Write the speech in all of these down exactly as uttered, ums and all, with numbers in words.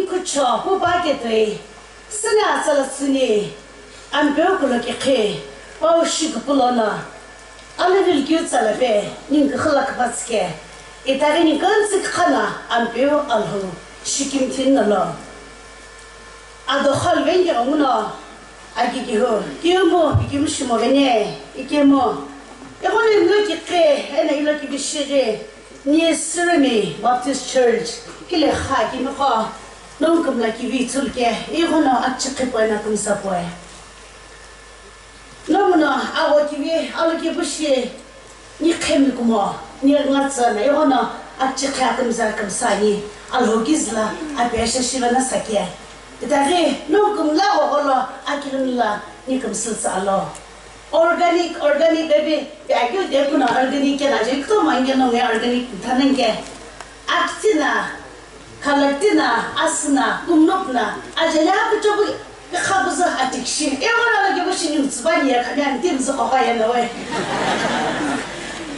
Khucho pu pa ketoi, süna atsala tsüni, Ampeu kulo kikhi, pau shi kupulono, alivil keu tsalape, ningu khila küpatsuke, itaghi ningu ntsi khana, Ampeu Alhou, shikim thin nalo. Ado khol vengi onguno, agi kihu, kiumu, ikimu shimo vene, ikimu. Ighoni mlo kikhi, ena ilo kibishiri, Ni Sirimi Baptist Church, hile kha kimi kho, nongu kumla kivi tsulke, ighono achikhi poe na kumsa poe. Nomuno, awo kivi, alo kibushi, ni khemi kumo, ni ngatsa na, ighono achikhi akumza kumsa ni, Alhou kizla, apesha shiva na sakia. Itaghi, nongu kumla ogholo, akilumla, ni kumsitsa alo. Organic, organic, baby. Be akeu de kuna organic kena je kutomo ange no nge organic thanange. Aktina, khalaktina, asna, kumnopna, ajele akuchobu, khabuza atikshi. Ewana lagi bushi ni utsubani ya kami anti mzo koka ya nawe.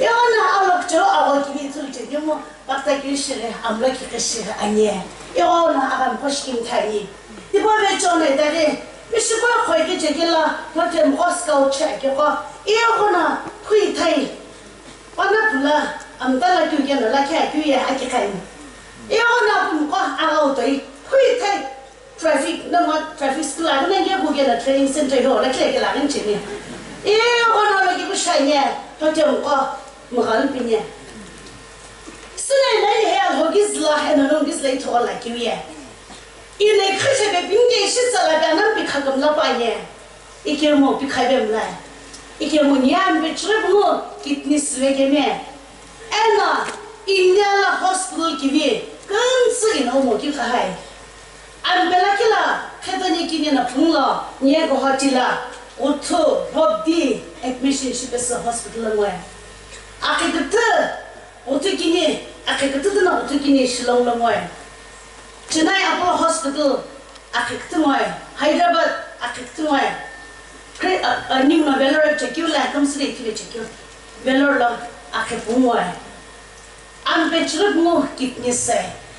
Ewana alokcho awa kibi tsulche demo. Pakta kishighi, amla kikishighi ani. Ighono aghamkho shikimthani. Tipau vecheo no itaghi, mishikoi khoi kichekela, thothemkho scout che akikho. Ighono phui thai. Pana pula, amtala keu kena lakhi akeu ye akikhani. Ighono apumkho agha utoi, phui thai. Traffic, no ma traffic school aghi nenge bu kena training center yo, lakhi lakhi laghi ncheni. Ighono lagi bu shanye, thothemkho, mughalu pinye. Sine nai he Alhou kizla, eno nongu kizla ithoghola kiuye. Ine khashebe pinge shitsala be anam pikha kumla paye. Ikemu pikha be mla. Ikemu nyam be chrebu kidney swegeme. Eno India la hospital kivi, kunsu ino mo ki kahai. Ampela kila, khetoni kini na phunglo, nye Guwahati la, uthu, hobdi, admission shipesi hospital ngoe. Akikithu, Uthukini, akikithu na uthukini Shillong lo ngoe. Chennai Apollo Hospital, akikithu ngoe. Hyderabad, akikithu ngoe. Kre-, a, a, ning no Vellore chekeu la, kamsile ithive chekeu. Vellore lo, akipu ngoe. Ampe chirip ngo kidney se.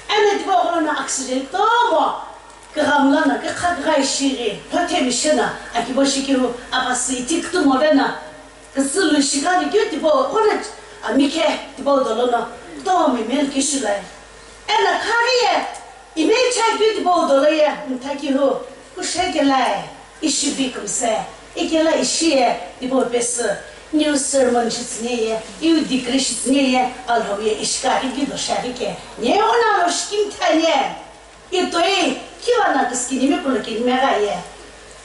Ene tiba ola na oxygen tomo. Kaghamla na, kakha kagai shiri. Phate mishena, akibo shikiru, apasi itikithu mo vena. Küsü lu shikari keu tipau, khona, a, mikhe tipau dolono, kutomo email kishilai. Ena khari ye, email chai keu tipau dolo ye, mthakihu, kushekelai, ishibi kumse, ikela ishi ye, tipau pesü, new sermon shitsüne ye, iu degree shitsüne ye, Alhou ye, ishikari keu doshari ke, nye ona lo shikim thanye. Itoi, kiva na küsükinimi pulakini megha ye.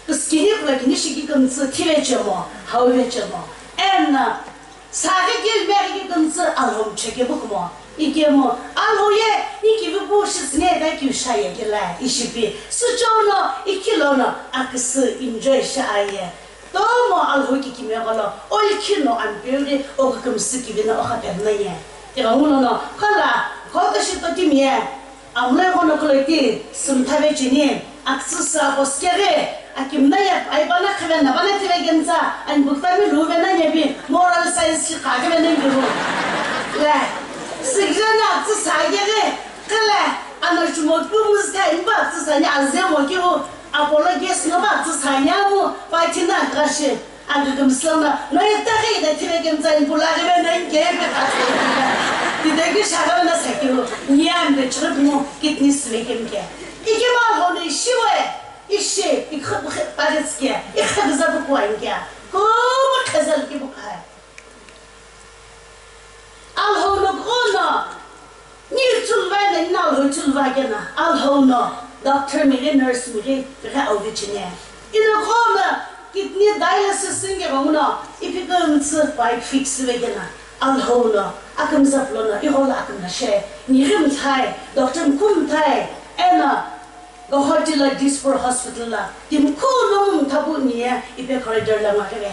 Küsükini pulakini shiki kümtsü thive chemo, hauve chemo. Ena, sage kil meghi ki kümtsü Alhou mcheke bukumo. Ikemo, Alhou ye, ikivi pu shitsüne da kiu shaye kila, ishipi. Suchono, ikilono, aküsü enjoy sha aye. Tomo Alhou ki kimegho lo, oikhino Ampeu ghi oku kümsü kivino okhapemna ye. Tighenguno no, khala, khoto shito timi ye, amlo ighono kuloiti, sümthave cheni, aküsü sa poskeghi, akimna ye, aibana khivena, bana tive genza, ani buktami luvena nyebi, moral science ki kaghi vena ngiru. Le, sigirena aküsü sa yeghi, khala, ano chumo pu muzitha, imba aküsü sa ni azemo kiu, Apollo gas no ba tsü sanya mu, pa thina kashi, aga kümsüla na, no itaghi ina thire kemtsa in pula ghi na in ke pe ka. Tide ki shaka na sakiu, ni am de trip mu, kidney swing ke. Iki ma ho ni shiwe, ishi, ikha, ikha, pa de ske, ikha za bu kwa in ke. Ko ma khazal ki bu khai. Alhou no ghono, ni chulva na, ni Alhou chulva kena, Alhou no, doctor mi ghi, nurse mi ghi, ghi auvi chine. Ino ghono, kidney dialysis singe ghono, ipi kümtsü pipe fix ve kena, Alhou no, akümza plono, ighola akümna she, ni ghi mthai, doctor mkhu mthai, eno, Guwahati la Dispur Hospital la, timi khuno mthabu niye ipe corridor la ngakere.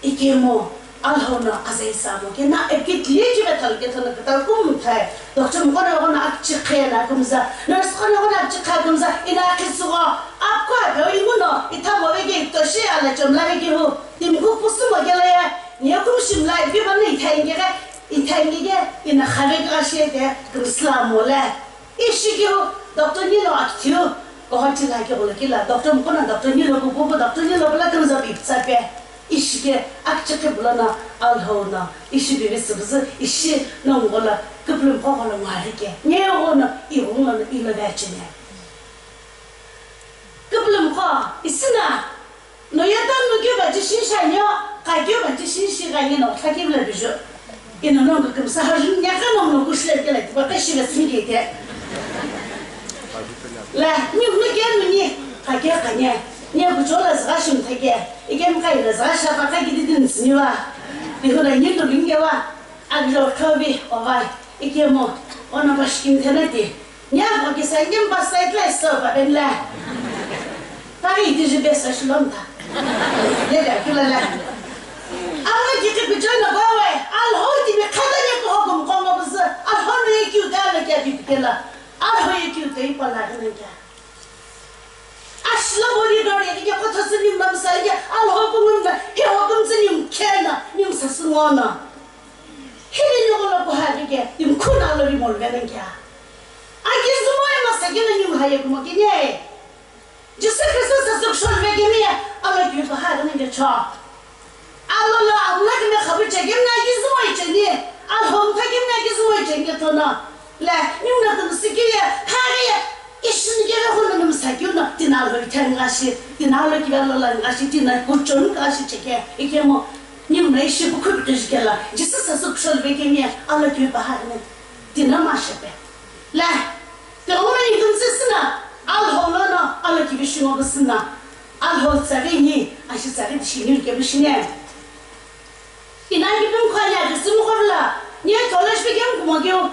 Ikemu, Alhou no azai samo ke na epikit liye ve thal ke thana kata kum thai. Doctor mkono kono akchi khe na kumza, nurse kono kono akchi kha kumza, ina akhi sugo, apko ape o imuno, ithamo ve ke itoshi ala chomla ve ke hu, timi ku pusu mo ke la ya, niye kum shimla ipi bana ithai nge ke, ithai nge ke, ina khave ka shi ke, kumsla mo le. Ishi ke hu, Doctor nilo akithiu, kohoti la ke golo kila, doctor mkona doctor nilo kupupu, doctor nilo pula kümza pi tsape. Ishike akchekhe bulana Alhou na ishi bibi sibizü ishi nongola küpülümkho golo ngari ke. Nye golo ighunglo no ilo vechene. Küpülümkho isina no yatan no kyo bachi shin shanyo, ka kyo bachi shin shi ga yeno kha kibla bijo. Ino nongo kümsa hajun nyaka nongo kushile kela tiba kashi la singete. La, ni no ke no ni, ka ke ka nye. Nye kuchola zga shim thake. Ike mkai la zga shapa ka gidi din siniwa. Ni hona ni to bingewa. Agjo khobi ovai. Ike mo. Ona bashkim thenati. Nya ko ki sa nyem ba sa itla so ba ben la. Pari ti je besa shlom ta. Ye da kula la. Ama ki ti bijo na ba we. Alhou ti mi khada ye ko hokum ko ngo bus. Alhou no ye ki uta me kya bi kela. Alhou ye ki uta ipa la ne kya. Ashla bori dori ye ki ko thosi ni mam sa ye. Alhou ko ngum na. He hokum si ni kena. Ni sa sungona. Hini nyugulo kuhani ke, imkhuna alo ri molve nang kya? Aki zumoi ma sakina nyum haye kumo kinye. Jisu Kristo sa suk shon ve kimi ya, alo ki kuhani nang kya cho. Alo lo amla kimi khabu che kimi na ki zumoi che ni. Alhom tha kimi na ki zumoi che ni tono. Le, nyum na tum siki ya, hari ya. Ishin keve hono num sakyu no, tina lo ithen ngashi, tina lo kiva lo la ngashi, tina kuchon ngashi cheke, ikemo, ni mre shi bu khubi kishikela, Jesus asu kushol vekemi, alo kivi bahar ne, tina ma shepe. La, te ona ni dum sisina, Alhou lo no, alo kivi shingo busina, Alhou tsare ni, ashi tsare shini ke bushine. Ina ki pum khanya ke sum khorla, ni tholosh pe kem kumo kyo,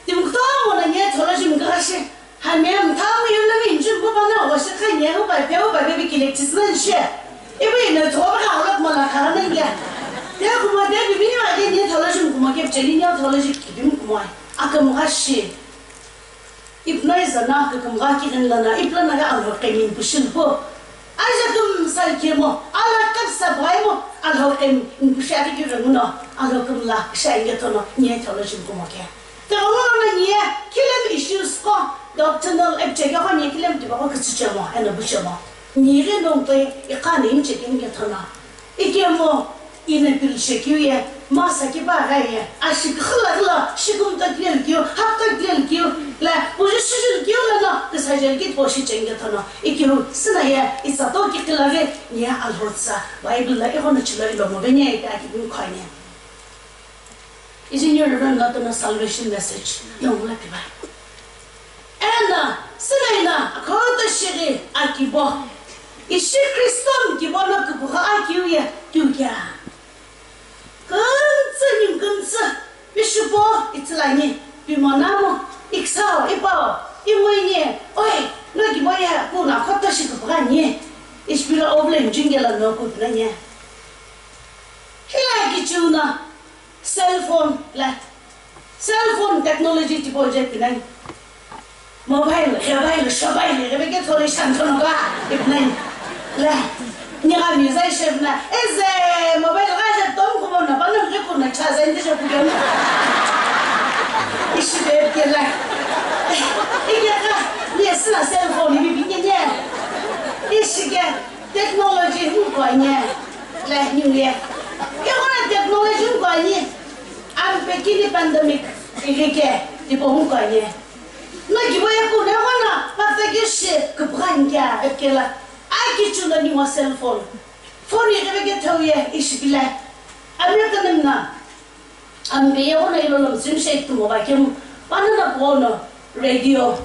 tim kto mo na ni tholosh mi gashi. Hami mthamu yulami injun bu bana washi kha nye hu bai pe hu bai pe bi kilek tisnan she. Ibu ina thoba ka hulak mala kha nan ya. Te kuma te bi bini wa ke nye thola jin kuma ke cheni nye thola jin kibim kuma. Akam ga shi. Ipnai zana ka kam ga ki rin lana, ipla na ga Alhou qemin pushil bu. Aja kum sal kemo, ala kap sa bai mo, Alhou qemin pushari ki rin no, Alhou kum la sha inge tono nye thola jin kuma ke. Te ono na nie, kilem issues ko, doctrinal, e, cheke ko nie kilem tiba ko kitsi chemo, eno bu chemo. Ni re nong toi, i ka ni im cheke nge thona. Ikemo, ine pil shekyu ye, ma sa ki ba ga ye, a shi khla khla, shi kum ta klel kyu, hap ta klel kyu, la, bu shi shi kyu la na, ke sa jel ki po shi chenge thona. Ikyu, sina ye, i sa to ki kila re, nie Alhou tsa, Bible la, i ho na chilo ilo mo be nie, i ta ki bu khanye. Ishi new Reverend Latono salvation message nongula pibai. Ena, sinaina, akhota shiri akibo. Ishi Kristo kibo no kubuha akiu ye, kiu kya. Kunzi nim kunzi, bishupo, itsilani, bimonamo, iksao, ipao, imwinye, oi, no kibo ye, kuna khota shi kubuha nye. Ispira ovle njingela no kutna nye. Hila kichuna, Cell phone la. Cell phone technology tipau je pinai. Mobile, mobile, mobile, ebe ke thole shan thono ka, ipnai. La. Ni ga mi zai shebna. Eze mobile ga je tom kumo na, bana ke kuna cha zai ndi je kugen. Ishi be ke la. Ike ka, ni sina cell phone ni bi ke nye. Ishi ke. Technology nkwanye, le, niye. Kekona technology nkwanye, ampekini pandemic, irike, tipo nkwanye. Na kibo ye kuna kona, pata ke she, kubrangia, ekela. Aki chuna ni wa cell phone. Phone irike ke tauye, ishikile. America nemna. Ampe ye ono ilo lomsimi shei kumo ba kemu, panana kuono radio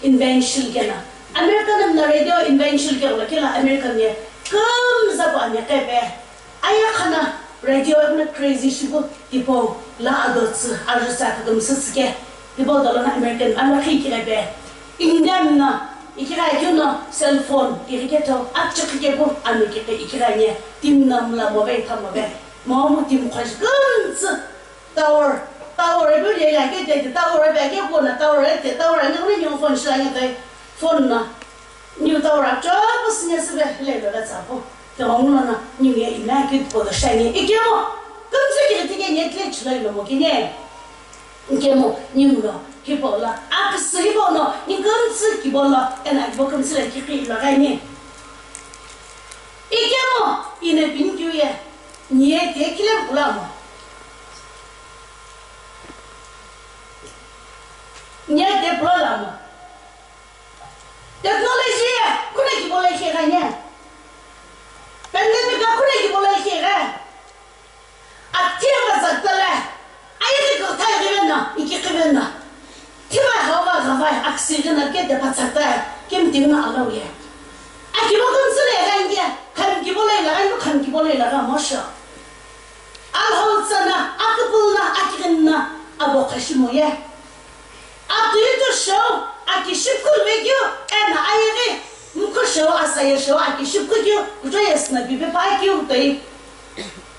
invention kena. American na radio invention ke ola kela American ye. Kumza pa ane kepe. Aya khana radio na crazy shibu tipo la adotsu arjasa ka kumsa sike. Tipo dolo na American ama khi kila be. Indian na ikira kyu no cell phone iriketo akchakike bu ami kike ikira nye. Tim na mla mo be tamo be. Momu tim khwaji kunzi tower, tower e buli ya ke te tower e ke ko na tower e te tower e ne ni phone shila ya te phone na. New tower a cho bu sinya sibe le lo la tsa po. Te mo na ni ye ina ke po da shani. Ikemo. Kunzi ke te ke ne tle chila lo mo ke ne. Ikemu ninguno hipau lo, aküsü hipau no, ni kümtsü kibo lo, eno akibo kümtsü lo kiqi lo ghaini. Ikemu, ino pinikeu ye, ni ye de kile pulamo. Ni ye de pulamo. Technology ye, kune kibo lo ishi ghaini. Pandemic ye, kune kibo lo ishi ghaini. Athia mazatale, ayeghi kuthaighi vena, ikiqi vena. Thiva hava ghavai, aksirina kete patsatae, kemtimi na alauye. Akibo kümtsü lo ghainge, khami kibo lo ila ghainu, khami kibo lo ila gha mosho. Alhou tsana, akupulna, akighinna, abo khashimoye. Atuitu shou, akishipkhu vekeu, eno ayeghi, mkhu shou, asaye shou, akishipkhu keu, kutoyesna bibe pa keu toi.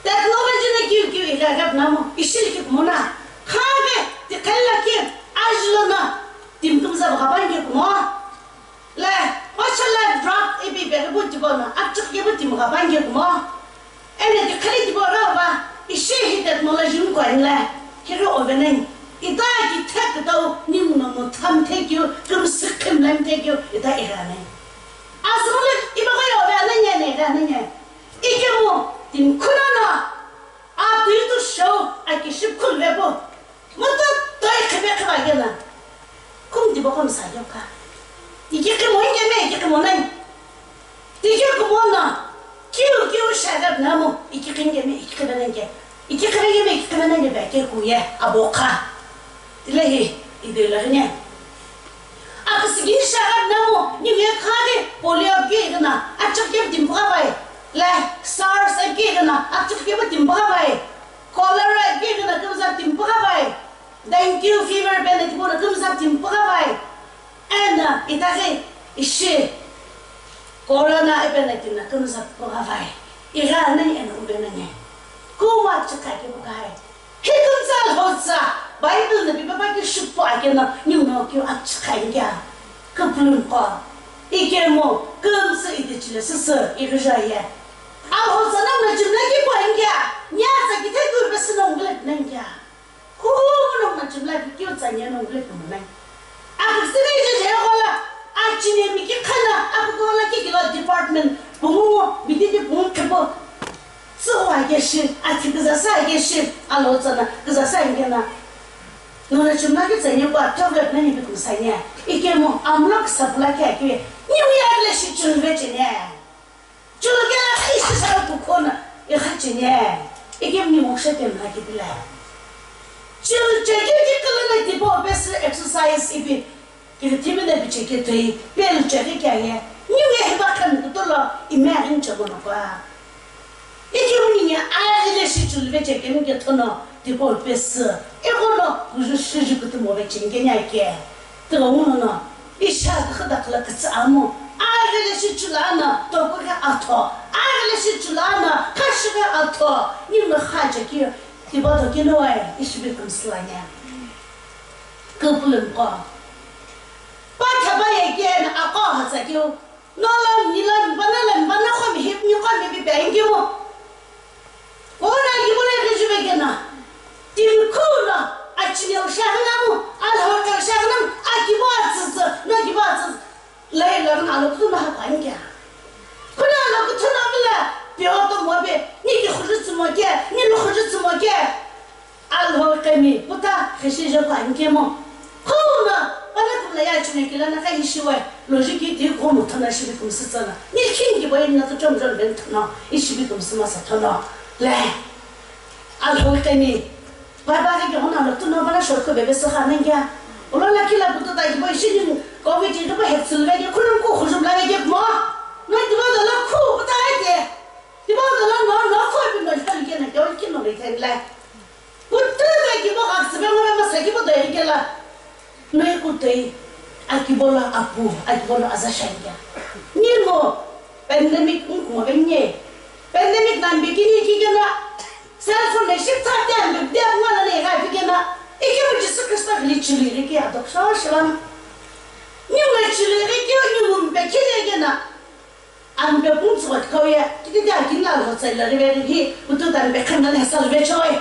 Technology na kiu kiu igha gha namo, ishi likhi kumona. Khaghi, tikhela ki, ajulona, timi kümtsü ghapange kumo. Le, mashallah, drug ipi ipi ghi bu tibo na, akchuk ke bu timi ghapange kumo. Ene tikheli tibo ra ba, ishi hi technology mkwa inle, kiri oveneng. Ita ki thek tau, nim no no tham thekeu, kümsü khimlem thekeu, ita ighaneng. Asumule, iba ko yo ve anenye ne, ighanenye. Ikemu, timi khuna no, atuitu shou, akishipkhu vepu. Mutu toi khipe khiva kena. Kum tibo kum sa yoka. Ikiqi mo inge me, ikiqi mo nai. Tike kumo na. Kiu kiu shagab namo. Ikiqi inge me, ikiqi vena inge. Ikiqi inge me, ikiqi vena inge be ke kuye. Abo kha. Tilehi, idolagine. Aküsüghi shagab namo. Ni me khaghi polio ke gina. Achak ke timpra bai. Le, SARS ke gina. Achak ke timpra bai. Cholera ipi gina kümza timpugha vai. Dengue fever pena tipuna kümza timpugha vai. Ena itaghi ishi corona ipena tina kümza pugha vai. Igha nani ena ubenani. Kuma chikha kibukai. Hi kümza lhotsa. Bible na bibaba ki shukpo akena ningu no kyo achikha ingya. Küpulun ko. Ikemu kümza itichile süsü ighijaye. Alhou tsana machimla ki kwa ingia, nya tsa ki thetu pe sino ngule na ingia. Kumu no machimla ki kyo tsa nya no ngule kumna. Aku sini je je wala, a chine mi ki khana, aku ko la ki kilo department, bungu, bidi di bungu kebo. Tsuwa ke shi, a ti kza sa ke shi, alhou tsana, kza sa ingia na. No machimla ki tsa nya kwa, tablet na ni bi kumsa nya. Ikemu, amlo ksa pula ke ke, ni mi ya le shi chun ve chine. Chulukela ishi sara kukhona ikhachine. Ikemni moksha temla kidila. Chul cheke ki kalana tipo best exercise ipi. Kiri timi na bicheke toi pel cheke kya ye. Niwe hiba khan kutulo imagine chabo na kwa. Ikemni nya a ile shi chul ve cheke mi ke thono tipo best. Ikono kuju shiji kutumo ve chenge nya ke. Tighenguno no, isha dikhi dakhila kütsü amo, aghile shi chula no, tokughi atho, aghile shi chula no, khashighi atho, ningu khacha ki, tibo do kinoe, ishibi kümsüla nya. Küpülümqo. Pa thapa ye kena aqo hatsa kiu, Nola, nila, mbana la, mbana kho mi hip ni kho mi bi bang kimu. Kona kimu le ke jube kena. Tim kuno, achine o shagnamu, alhota o shagnamu, akibo atsitsi, no kibo atsitsi. Lai la na lo kuno ha kwa ngia. Kuna lo kuno mila, pioto mo be, ni ki khujutsu mo ke, ni lo khujutsu mo ke. Alhou kemi, puta, khishi je kwa inkemo. Khuna, pana kumla ya chine kila na ka ishiwe, loji ki ti ko mo thana shibi kumsi tsana. Ni king ki boy na to chom chom ben thana, ishibi kumsi masa thana. Le. Alhou kemi. Bye bye ke hona lo tuno bana short ko bebe sa khana ngia. Ulo la kila puta ta ki boy shini, covid ji ko het sulve ke khulum ko khujum la ke mo. No ti ba la khu puta ai te. Ti ba la no, no ko bi no ta ke na ke ol ki no le ke le. Puta na kibo ghaksübe ngora masa kibo dai kela. Noi kutoi, akibo lo apu, akibo lo aza shangya. Nimo, pandemic nkumo benye. Pandemic nambe kini kikena, cell phone ne ship tha te ambe de ngwana ne ga kikena. Ikemu Jisu Kristo vili chili riki adok sho shilam. Nimo chili riki, nimo mbe kile kena. Ampe pung tsüghwa tikau ye, tiki ti akini alhou tsa ila rive rihi, kutu ta ampe khamna ni hasa rive choi.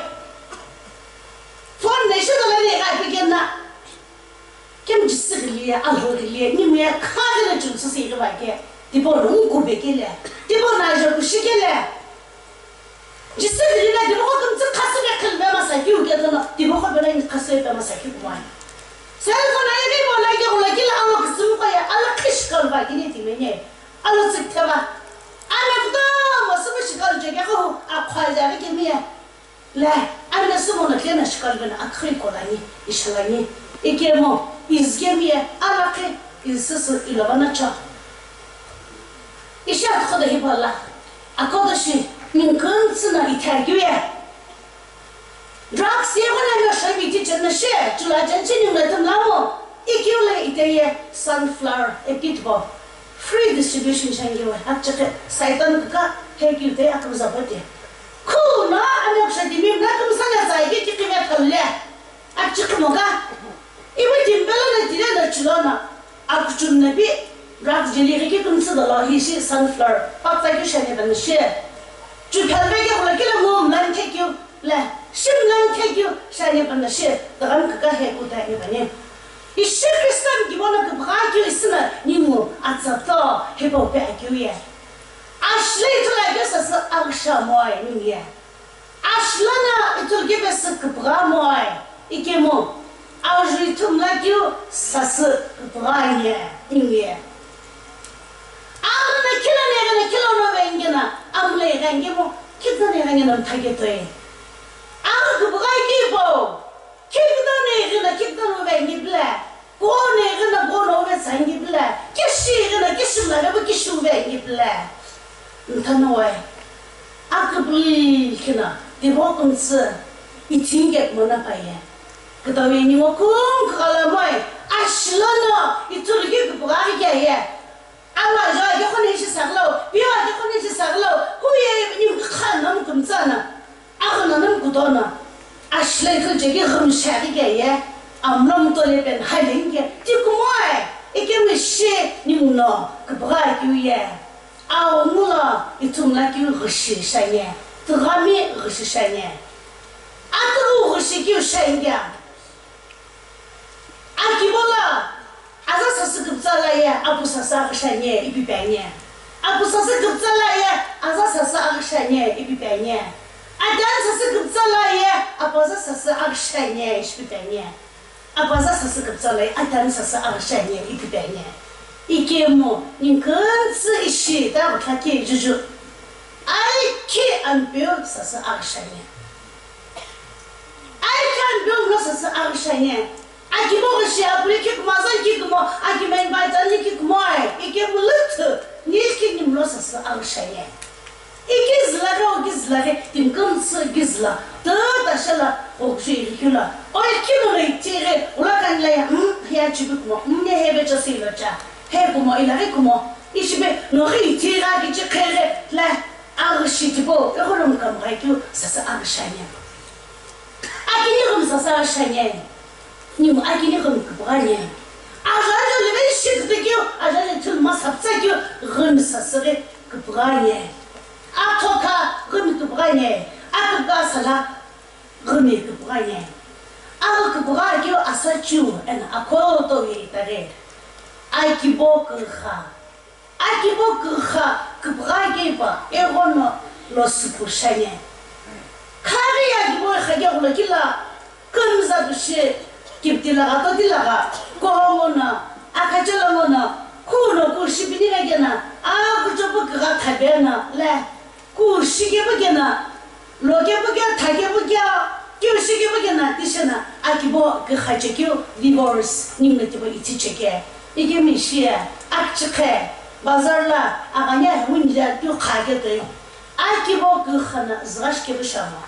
Phone ne Shidolani gha pikena. Kemu jisi ghiliye, alhou ghiliye, ninguye khaghi lo chunsu si ghiva ke. Tipau no ngu be kele. Tipau no ajo kushi kele. Jisi ghilina tipau ko kümtsü khasü ke khilbe masa kiu ke dono. Tipau ko bela ni khasü be masa kiu kumai. Cell phone aye ni bona ke gula kila alo kisimu ko ya, alo kish kalva kini timenye. Alo tsik theva. Ana kuta mo sumu shikal jege ko akhwa jare kimiye. Le, ame sumo no kena shikali bena akhi kolani, ishalani. Ikemu, izgemi ye, alakhi, izsisi ilovana cha. Isha khoda hibala. Akodoshi, ninkuntsina ithagiye. Drugs ye wana no shabi ti chenna she, chula chenchi ni ngatum lamo. Ikeu le iteye sunflower epitbo free distribution shangiwe, akchekhe Saitan kaka hekeu te akamza bote. Khu na amyok shadimi na kumsana zai ki kime thalle. Akchekhe moga. Iwe timbela na dire na chulona. Akuchun na bi rak jeli ki kumsa dolo hi shi sunflower. Pakta ki shani ban shi. Chu phalbe ke bula kila mo man thekeu. Le, shimlan thekeu shani pana shi, dagam kaka he kuta ni pani. Ishi Kristan kibono kibgha keu isina ningu atsato hepo pe akeu ye. Ashle ithulu akeu sasü aghüsha moe ningu ye. Ashlana ithulu kebe sü kibgha moe. Ikemu, aujui thumla keu sasü kibgha ye ningu ye. Amna kila nega na kila no vengena, amle gangemo, kitna nega ngena mthage toe. Aga kubgai kibo, kitna nega na kitna no vengi ble, ko nega na ko no ve sangi ble, kishi ga na kishi la ga kishi vengi ble. Mthano wai, akubli kina, dibo kumtsi, itinge mona paye. Kitawe ni mo kum kala moi, ashlono, itulgi kubgai ye. Ama ja ke khone shi saglo, pia ke khone shi saglo, kuye ni khan nam kumtsana. Akhana nam kudona. Ashle khul je ke khum shari ke ye. Amlam to le pen halin ke. Ti kumoe, ike mi she ni muno, kubra kiu ye. Au mula, itumla kiu ghishi shanye. Tugami ghishi shanye. Atu ghishi kiu shanye. Akibola, aza sasü küptsala ye, apu sasü aghüshanye, ipi penye. Apu sasü küptsala ye, aza sasü aghüshanye, ipi penye. Adan sasü küptsala ye, apu aza sasü aghüshanye, ipi penye. Apu aza sasü küptsala ye, adan sasü aghüshanye, ipi penye. Ikemu, ninkuntsü ishi, ta buthaki juju. Ai ki anpiu sasü aghüshanye. Ai ki anpiu mlo sasü aghüshanye. Akibo ghishi apri ki kumo, azan ki kumo, aki main baitan ni ki kumo ai. Ike muluthu, nil ki nimlo sasü aghüshanye. Iki zila ghi, oki zila ghi, timkümtsü ki zila. Tü tashala, okshu iri kula. Oi ki no ri tiri, ula kan la ya, hmm, ya chibi kumo, hmm, ne hebe chasi lo cha. He kumo, ila ghi kumo. Ishibe, no ghi tira ki chi khere, la, aghüshi tipo, e gholom kam gai kyu, sasü aghüshanye. Akini ghi sasü aghüshanye. Nimu akini ghi kibghanye. Aja aja lebe shikte kyu, aja aja thul mas haptsa kyu, ghi sasü ghi kibghanye. Athoka ghi kibghanye. Akhipka sala ghi kibghanye. Aghi kibgha kyu asa chu, ena akhoto ye itare. Akibo kikha. Akibo kikha kibgha keba, eghono lo sukushanye. Khaghi akibo kha keghulo kila, kümza dushe, kipti laga, toti laga, kohomo na, akachalo mo na, kuno kushi bini gakena, akuchopo kigha thabena, le, kushi kebo kena, Loke puke, thake puke, keu shike puke na, tishena, akibo kikha chekeu, divorce, nimle tibo ithi cheke. Ike mi shie, akchikhe, bazar la, aganya, win la, keu kha ke toi. Akibo kikha na, zgha shike bu shamo.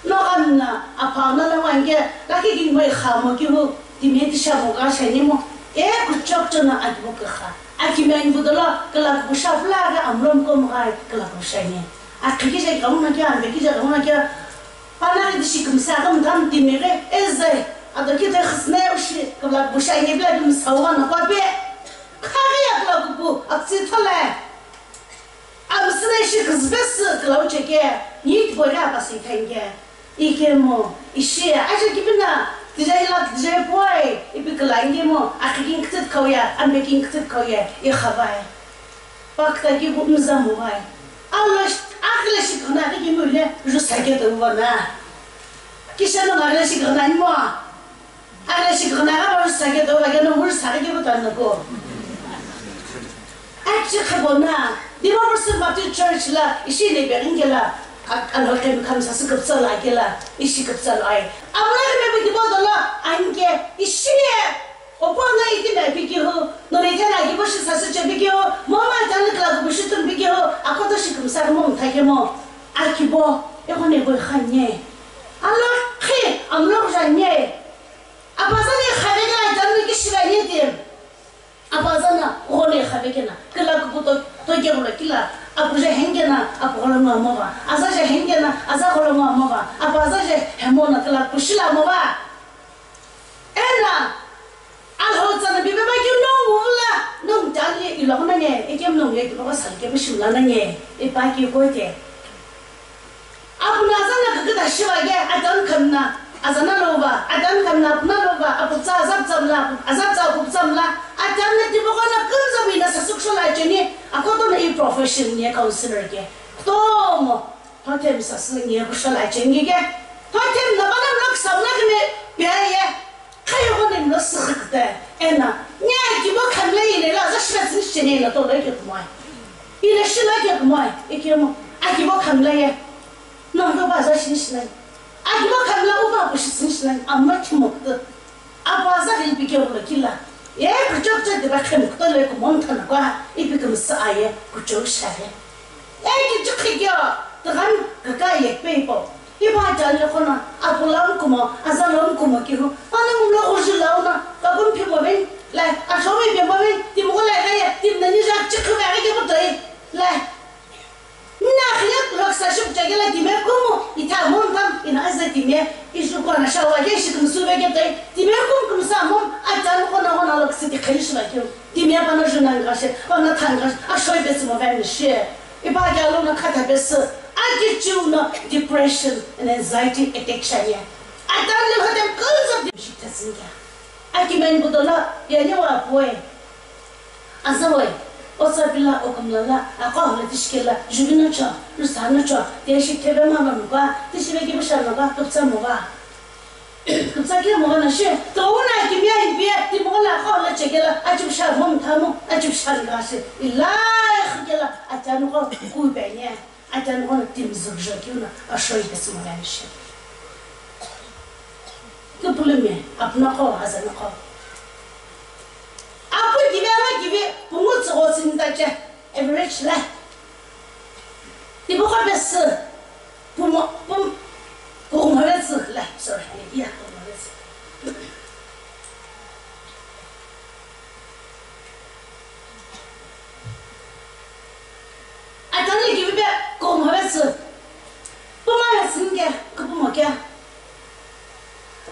No gam na, apha na la wange, laki ging bai kha mo ki hu, timi ti shamo ga shani mo. E, kuchok chona akibo kikha. Aki men bu dola, kala ku sha fla ga amlom kom gai, kala ku shani. Akhi kije kauna kya, ambe kije kauna kya. Panaghi tishi kümsa kümtam timighi ezai. Ado kite khisne ushi kibla busha nge bla kümsa uwa na kwa pe. Khaghi ya kula kupu, aksi thole. Amsine ishi kizbesi kula ucheke. Nit bore apasi thenge. Ikemu, ishi, aja kibina. Tijai la tijai puai, ipi kila ingemo, akhi king ktit kauya, ambe king ktit kauya, i khavai. Pakta ki bu mza muvai. Alo sh-, akhi la shi kona ki ki mule, ju sake to vana. Kishano ngale shi kona ni mo. Ale shi kona ka ba ju sake to va ke no ju sake ki bu tan ko. Achi khabona, Dimapur Baptist Church la, ishi le beringela, a, a lo kem kam sa su kupsa la kela, ishi kupsa lo ai. Amla ke me bi dibo dola, anke, ishi le, opo na iti me bi ki ho, no le tena ki bo shi sa su che bi ki ho, mo ma tan le kla bu shi tun bi ki ho, akoto shi kumsa mo mtha ke mo. Akibo, e ko ne bo khanye. Alo khe, amlo janye. Apa sa ni khave ke la tan ki shi la ni tim. Apa zana gholo ikhave kena, kila kupu to, toke gholo kila, apu je hengena, apu gholo ngo amova, aza je hengena, aza gholo ngo amova, apa aza je hemona kila kushila amova. Ena, Alhou tsana bibe ba ki no mula, no mtali ilo na nye, ekem no nye, ki baba sal ke bishimla na nye, e pa ki kote. Apuna azana kakita shiva ke, atan kamna, azana lova, atan kamna apuna lova, aputsa azaptsa mla, azaptsa aputsa mla, atan na tipokona kunza mina sasukshol acheni, akoto na i profession nye counselor ke. Tomo, totem sasle nye kushol acheni ke. Totem na bana mlok samna kene, pia ye. Khaye ghono mlo süghüküte, ena, nya akibo khamla yine la za shila tsini shene na to lo ke kumai. Ina shila ke kumai, ikemo, akibo khamla ye. No lo ba za shini shina. Akibo khamla u ba bu shi tsini shina, amma kimo kü. Apa za ri bi ke lo kila. Ye kuchok cha de ba khem kü to le kumon thana kwa, ipi kumsa aye, kuchok share. Eki chukhi kyo, tghan kaka yekpe ipo. Ipa chali khona, apulam kumo, azalam kumo kihu. Ana umlo khushi launa, kakun phimo ben, lai, ashomi phimo ben, timgo lai kaya, tim nani jak chukhi kaya ke butoi, lai. Nina khiya lok sa shuk chagela time kumo, itha mon tam, ina aza time, ishu kona shawa ke shik musu be ke toi, time kum kum sa mon, atan khona khona lok siti khayi shwa kyo. Time pana junan gashi, pana than gashi, ashoi besi mo ben shi. Ipa kya lo na khatha besi, aki chiu na depression and anxiety attack shaya. Atan le hotem cause of depression tasin kya. Aki men budola, ya ne wa boy. Aza boy, osa bila okumlala, akwa hole tishkela, jubino cho, rusano cho, te shi tebe ma no ba, tishibe ki busha no ba, kupsa mo ba. Kupsa ki mo na shi, to una ki mi ai bi, ti mo la ko la chekela, achi busha mo tamo, achi busha ga shi, ilai khikela, atan ko ku be ne. Atan ghona tim zügzho kiu na ashoi pesü mo vanishi. Kupulumi, apuna qo, azana qo. Apu kivi ama kivi, pungu tsügho tsini tache, average la. Tibu qo pesü, pumo, pum, kukumo vetsü la, sorry, iya, kukumo vetsü. Atani kivipe kumo vetsü. Puma vetsü nge kupumo kya.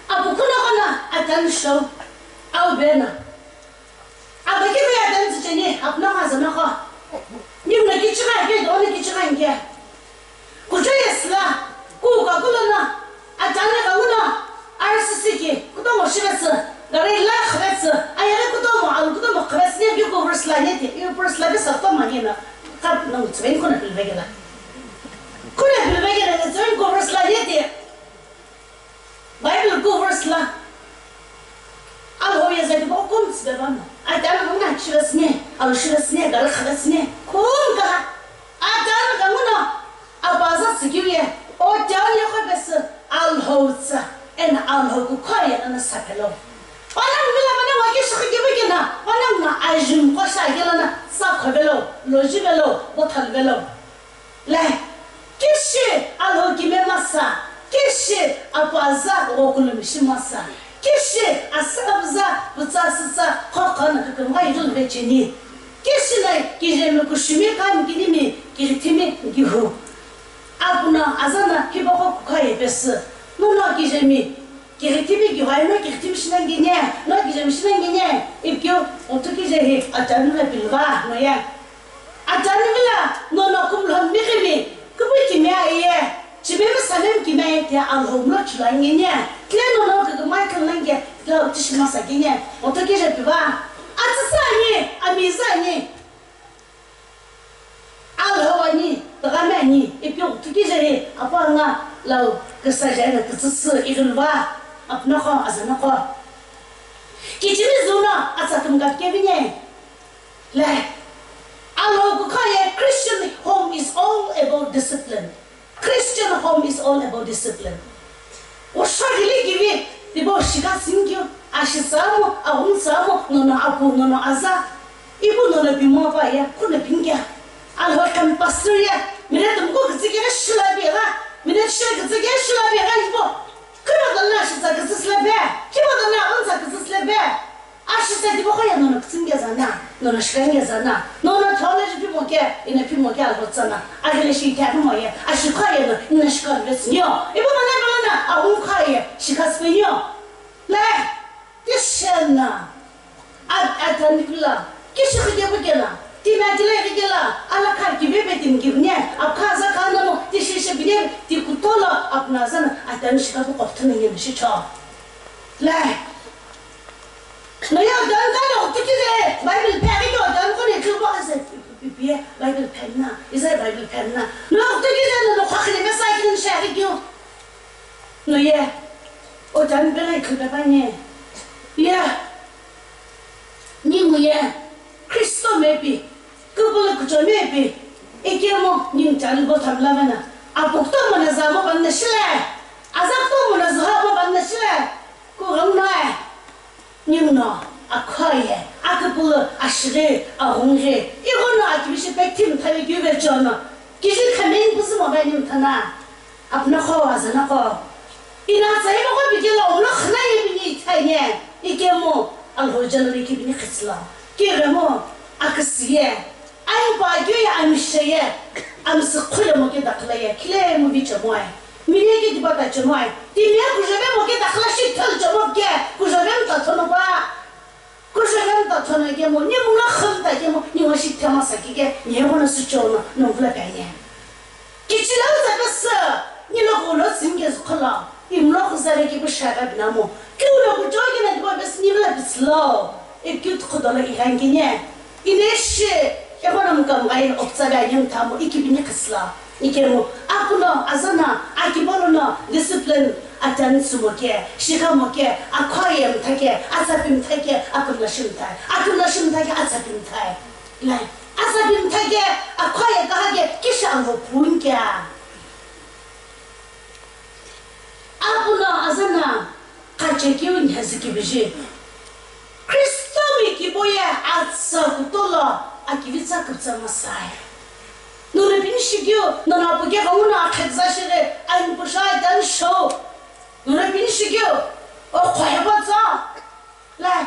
Apu kuna kuna atani show. Au bena. Apu kivi atani tsicheni apuna kaza nako. Nimna kichika ke doni kichika nge. Kucho yesla. Ku ka kulana. Atani ka una. R C C ki, kutomo shivetsü, gari la khvetsü, ayaghi kutomo, alu kutomo khvetsü, ne view covers la ne ti, view covers la bisa kutomo ni na, kap no tsven kuna pilvegela. Kuna pilvegela ne tsven covers la ne ti. Bible covers la. Alhou ye zati bo kum tsbevano. Atani ka una shivetsü ne, alu shivetsü ne, gari khvetsü ne, kum ka. Atani ka una. Apaza tsükeu ye, o tiau ye qo pesü, Alhou tsa, ena Alhou kukhoye ena sapelo. Panang vila panang wa kishikhi kibikina, panang na ajim qo shagela na, sa khovelo, loji velo, bothal velo. Le, kishi Alhou kime masa, kishi apaza ghokulumi shi masa, kishi asabza, butsa sitsa, khokho na kukuma idul vechini. Kishi na kijemi kushimi kam kinimi, kirithimi kihu. Apuno azana hipaqo kukhoye pesü. Nono kijemi, kirithimi kihoye no kirithimi shinangi nye, no kijemi shinangi nye, ikyo otu kije hi atanu la pilva no ye. Atanu la nono kumlo mikimi, kubu kimi aye, chimemi samem kimi aye te Alhou mlo chulangi nye. Tile nono kükümai khülange, tile tishi masa kini, oto kije piva. Atsüsü ani, amiza ani. Alhou ani, tüghami ani, ipi oto kije hi, apu anga, lau, küsa jai na kütsüsü, ighilva, apunaqo, azanaqo. Kichimi zuno, atsa kümka kevine. Le, Alhou kukha ye, Christian home is all about discipline. Christian home is all about discipline. Osho ghili kivi, tibo shika singkyu, ashi samu, aghum samu, nono apu, nono aza. Ipu nono pimo pa ye, kuno pingya. Alhou khan pastor ye, mine tumku kütsü kere shila bigha, mine she kütsü kere shila bigha ipo. Kiba dana ashi sa kütsü sile be, kiba dana aghum sa kütsü sile be. Ashi sa tibo khoye nono kütsümge zana, nono shikangge zana, nono theology pimo ke, ina pimo ke alho tsana, aghile shi ithya pimo ye, ashi khoye no, ina shikangge sinyo. Ibo mana mana na, aghum khoye, shikaspenyo. Le, tishena, at, atani pila, kishi khige bukela, tina kile khigela, ala kha kibe betin givne, apkha za kha namo, tishi shi bine, ti kutolo, apna zana, atani shikabu koptana ye shicho. Le, Noye odan kalo kutukize Bible phe aghi odan kone tlubo ase piye Bible phenna, ize Bible phenna. No kutukize no khakhle mesa kin shaghi kyo. Noye odan bela ikhu bani. Ya. Ni muye Kristo mepi. Kupulu kuchome pi, ikemu ning chari bo thamla vena. Apukto mona zamo banna shile. Azakto mona zuha bo banna shile. Ku ghamna e. Ning no, akhoye, akupulu, ashire, ahungre. Igono akibishi pektim thali gyuve chono. Kishi khamen kusumo ba ning thana. Apna kho, azana kho. Ina tsai mo ko bikela umlo khna ye bini ithai ne. Ikemu, alho jalo ki bini khitsla. Kiremo, akasiye. Ayi pa kyo ya amishaye, amsi khule mo ke dakhla ye, khile mo bi chamoy. Mine ke diba ta chamoy. Ti me kujebe mo ke dakhla shi thal chamo ke, kujebe mta thono ba. Kujebe mta thono ke mo, ni mo na kham ta ke mo, ni wa shi thema sa ki ke, ni mo na su chono, no vla ka ye. Kichila za ka sa, ni lo ko lo sin ke khla. Imlo khuzare ki bishara binamo. Kiulo kuchoki na diba bes ni vla bislo. Ikyu khudola irangi ne. Ineshe, ehona mukamgai optsala yem tamo ikibini khisla. Ikemo, akuno, azana, akibolono, discipline, atan sumoke, shikamoke, akoyem take, asapim take, akumla shimtai. Akumla shimtai, asapim tai. Lai, asapim take, akoye kahake, kisha ango punke. Apuno azana kachekeu nhezü kibiji. Kristomi kiboye atsa kutolo akivitsa küpütsa masai. Nurepini shikeu, nona puke kamuno akhekza shire, ayin pusha itan show. Nurepini shikeu, o khohepatsa. Lai,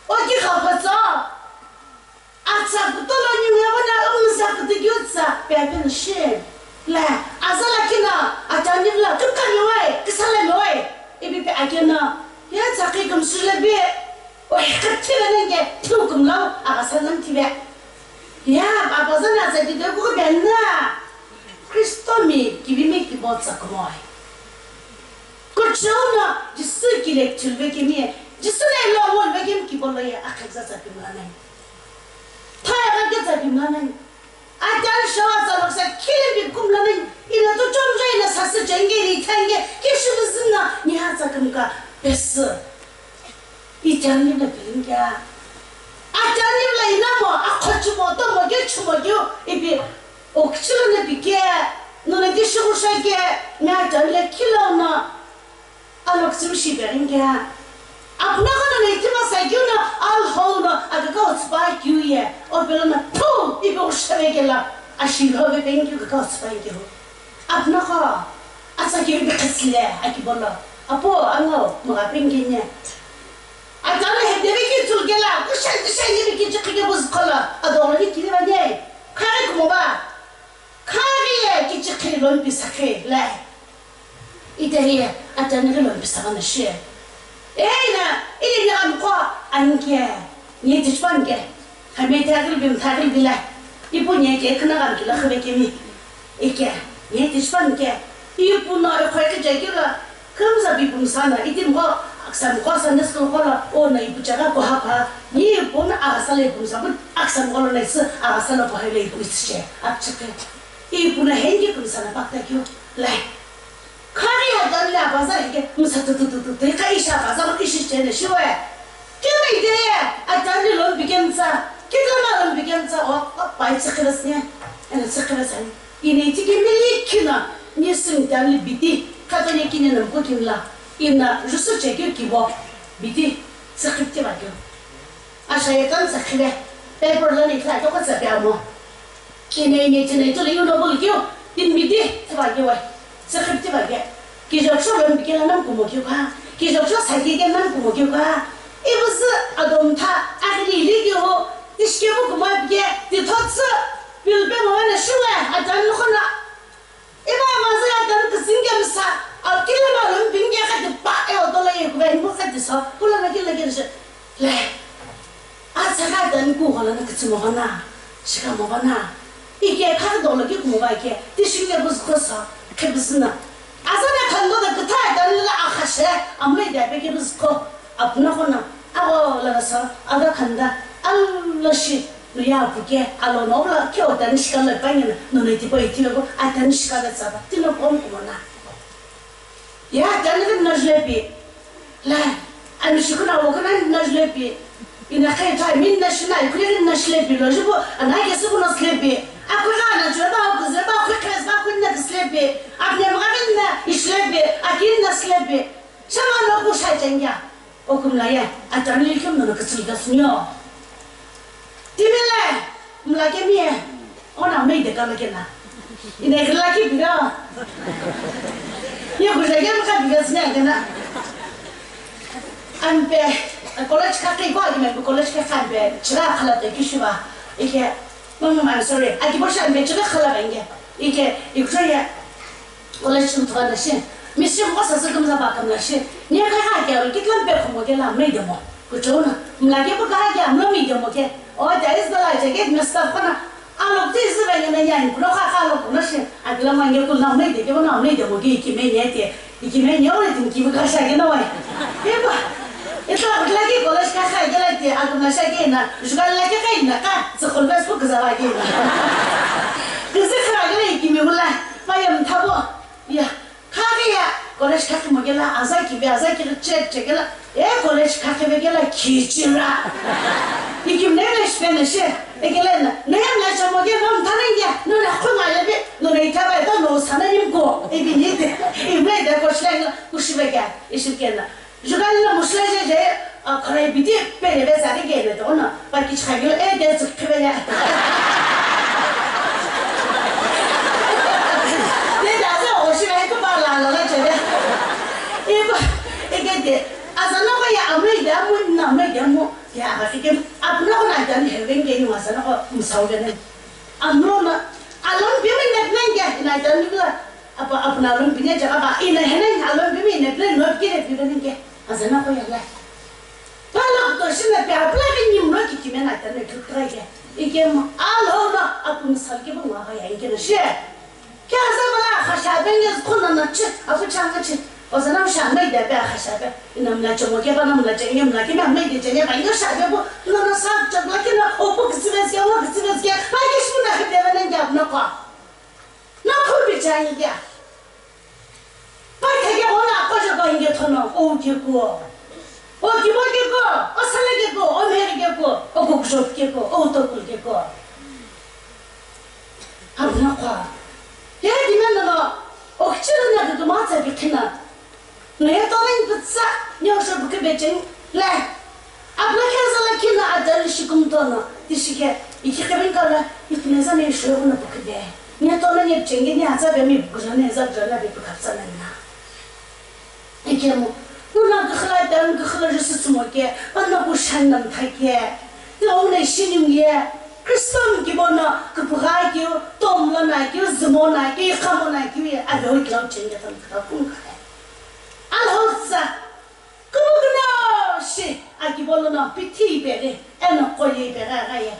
o kikhapatsa. Atsa kutolo ni ngavana umsa kutugiutsa pepe nshi. La, azala kina, atani vla, kukami wai, kisala mi wai. Ibi pe akena, ya tsaki kumsule bi. Oi, kathila nenge, tukum lau, agasala ntibe. Ya, baba zana atsa kide kuku benna. Kristomi, kibimi kibo tsakumoi. Kuchona, Jisu kile chulve kimi, Jisu le lo wonve kimi kibolo ya, akhekza tsakimla nai. Thaya ka ke tsa bimla nani. Atan shawa tsa loksa kile bi kumla nani. Ina to chomja ina sasa jenge ni thange. Ke shulu zina ni ha tsa kumka pesi. I jani la bilingya. Atan ni la ina mo, akho chumo, to mo, ke chumo, ke ibi. Okchilo na bike. Nuna ke shugusha ke. Na atan le kilo na. Aloktsümi shi peghinkea. Apuna ghono no ithima sa keu no, Alhou no akaka otsüpa keu ye, o pelo no, phu! Ipi ushave kela, ashilhove penkeu kaka otsüpa keu. Apuna gho, atsa keu ipi khisile, akibolo. Apo, ango, mga penkene. Atsa no hedeve ki tsul kela, kushan kushan ipi ki chikhi ke buzkhola, adolo ni kiri ba ne. Khare kumo ba. Khaghi ye kichikhi lompi sakhi le. Ite hiye atani ghi lompi sakana shi. Eina, ili ni amkho anke, ni tichpanke. Hame thagil bim thagil bila. Ipu ni ke khna gam kila khwe kimi. Ike, ni tichpanke. Ipu no e khwe ke jekila. Kümza pi pumsa na, iti mko, aksa mko Sunday school ko la, o na ipu chaga ko ha pa, ni ipu na aksa le pumsa, but aksa mko lo na isi, aksa lo ko ha le ipu isi che, akchike. Ipu na hengi pumsa na pakta kyo, lai. Khari ya dan le abaza hike, msa tu tu tu tu, te ka isha abaza ko ishi che ne shiwe. Kyo na ite ye, a dan le lon bikemsa, kyo na lon bikemsa, o, o, pai tsikhiras ne, ena tsikhiras ne. Ina itike mili kina, ni sing dan li biti, kato ni kini namko kinla, ina jusu chekyo kibo, biti, tsikhipi ti bakyo. Asha ye kan tsikhibe, paper lo ni kila kyoko tsapi amo. Ina ina tina ito li yuno bul kyo, tin biti, ti bakyo wai, tsikhipi ti bakyo. Kijoksho lo mbike la namkumo kyo ka, kijoksho sake ke namkumo kyo ka. Ibusu adom tha, akhini ili kyo, tishike bu kumo bike, ti thotsu, Pilbe mama na shuwe, a dan khona. Iba maza ya dan kisin ke msa, a kila ma lum bin ke ka di pa e o dola ye kuwe, mo ka di sa, kula na kila ke shi. Le. A sa ka dan ku hola na kitsi mo na, shika mo na. Ike ka dola ke kumo ba ke, ti shi ke bus ko sa, ke bus na. A sa na kan do da kita dan la a khashe, amle da be ke bus ko. Apuna khona, ago la sa, aga khanda, allo shi, no ya buke, alo no la, ke o tani shika la panya na, no ne tipo iti ko, a tani shika la tsaba, tino pom kumona. Ya, tani rin na jlebi. La, ami shikuna o kana na jlebi. Ina kai ta, min na shina, ikuri rin na jlebi, lo jibo, ana ke su na jlebi. Aku ga na jlebi, aku jlebi, aku kres, aku na jlebi. Apne ma rin na, jlebi, akin na jlebi. Shama no ku shai chengya. Okumla ye, atani likhim nono kitsilika sunio. Timile, mla kemi ye, ona mei de kama kena. Ine kila ki biga. Ye kuja ke mka biga sunia kena. Ampe, college ka kai kwa kime college ka kampe, chira khala te kishiba. Ike, mama, I'm sorry. Aki bosha ampe chira khala benge. Ike, ikro ye. College mthwa na shi, miss shi mko sasa kumza ba kamla shi, ni ka ha ke ol kitlam pe khomo ke la mei demo. Kuchona, mla ke bu ka ha ke amlo mei demo ke. O da is the light ke me staff kana. Alo ti is the na ya ni kulo ka ka lo kulo shi. Akila mange kul na mei de ke na mei demo ke ki me ne te. Ki me ne o tin ki bu ka sha ke na wai. Eba. Ita la ke college ka ka ke la te akumla sha ke na. Juga la ke ka ina ka. Sa khol bas bu ka za wa ke na. Ke se kha ke ki me bula. Payam thabo. Ya, khaghi ya, college khakhi mo kela, aza kive, aza kive check check kela, e college khakhi ve kela, khichira. Ikimne ve shpe ne she, e kela na, ne hem la chamo ke, no mthana india, no na khunga ya ve, no na itaba ta no sana nimko, e bi ni te, e ve de ko shla kela, kushive kya, iship kela. Jugali na musla je je, a, kharai biti pele be zari gele to na, pa ki chha gele, e, de zuk khibele. De da za o shi rai ko ba la la la je de. E ba, e ge de, azana ko ya amri de amu na amri de amu, ya ba ki ke, apna ko na dan heaven ge ni azana ko musau ge ne. Amro na, alam bi mi ne nan ge, na dan ni la. Apa, apna alon bine jaga ba, ina hene alon bime ina ple no kire pi bene ke, azana ko yala. Pala to shina pe apla ke nim no ki kime na tane tu tra ke. Ike mo, alo no, apu misal ke bo ma ga ya ike na she. Ke aza bala khasha be nge khona na che, apu changa che. Ozana sha mai de be khasha be. Ina mla chomo ke ba na mla che, ina mla ke na mai de che ne ba, ina sha be bo, na na sa chagla ke na, opu kisibe ke, o kisibe ke. Ba ke shuna ke de bene ke apna ko. Na khumbi chani kya? Pai thake ona ko je ko inge thono, o ke ko. O ki mo ke ko, o sala ke ko, o meri ke ko, o ko kusho ke ko, o to kul ke ko. Abna kwa. Ya di men no, o kichira na ke ma tsa bi kina. Noye tona ni pütsa, ni osho bukhe becheng, le. Abla khe zala kina adal shikum tona, tishike, iki kebin kala, ikine zane isho na bukhe be. Ni tona ni becheng, ni atsa be mi bukhe zane, za zane be bukhe zane na. Ikemu, nuna gkhla dan gkhla jusu tsumo ke, panna bu shan nam thake. Ni omne shinim ye, Kriston ki bona, kpga ki, tom lona ki, zmo na ki, khamo na ki, ave o klau chenge tan kta kum kare. Alhotsa, kumugno shi, aki bolono, pithi bere, eno koye bere agaye.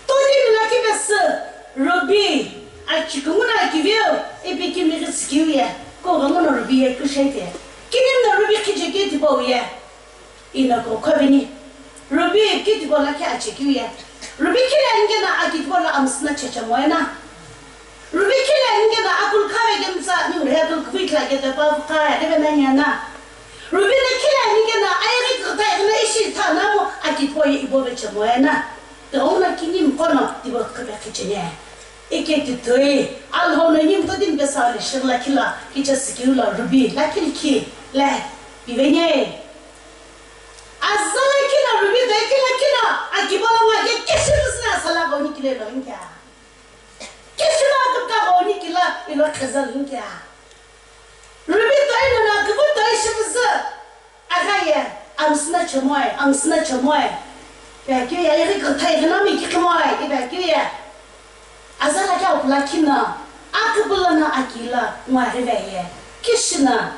Todi mila ki besi, Ruby, aki kumuna ki vio, ipi ki miri skiu ye. Ko ghenguno Ruby ye kushaite. Kinimno Ruby khichekeu tipau ye. Ino ko khoveni. Ruby kitibo lakhi achekeu ye. Ruby khilani keno akitibo lo amsüna cheche moyena. Ruby khilani keno akulu khave kemtsa ningu he akulu kuvitla ke tepa kaya keve nanyana. Ruby na khilani keno ayeghi kuta egna ishi thana mo akitibo ye ibo veche moyena. Teuna kinim kono tibo khape khichene. Ike titoi, Alhou no yimtotimi pesau le shirla khila, kicha sikiu lo Ruby, la khilkhi, le, piveni. Azala kila Ruby, doi kila kila, akibo lo ngake, keshi püzü na sala ko ni kile lo inkia. Keshi lo akapka ko ni kila, ilo kheza lo inkia. Ruby doi no na, kibo doi shi püzü. Agha ye, amsüna chemoe, amsüna chemoe. Ipi akeu ye, yeghi kutha yeghi nami kikhimoe, ipi akeu ye. Azala keu pula khina, akübüla na akila, ngwa riveye. Kishina,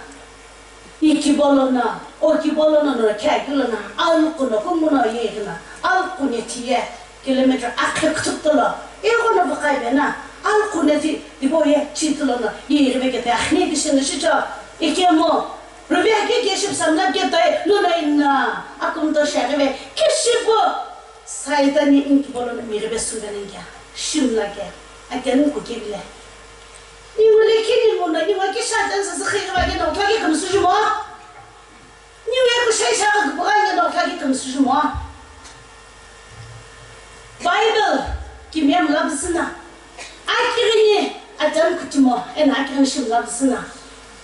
ikibo lo na, okibo lo na, no khe akilo na, alku no, kumu no ye na, alku ne thiye. Kilometer akhe kuthup tolo, ighono vükhai vena, alkhu ne ti, tibo ye, chi tolo no, ye irive kete, akhni kishino shicho, ikemu, Ruby akeu ke ship samla ke toi, no no inna, akum to sharive, kishipu, Saitani inkibo lo no mirive suvena ngia, shimla ke, akenu kukivile. Ningu le kini nguno, ningu kisha tense zikhiriva ke no, kake kamsujumo. Niu ye kushai shaka kupughai nge no khaki kümsüjumo. Bible kimiyemi la püzüna. Akirini atam kutimo, ena akirini shim la püzüna.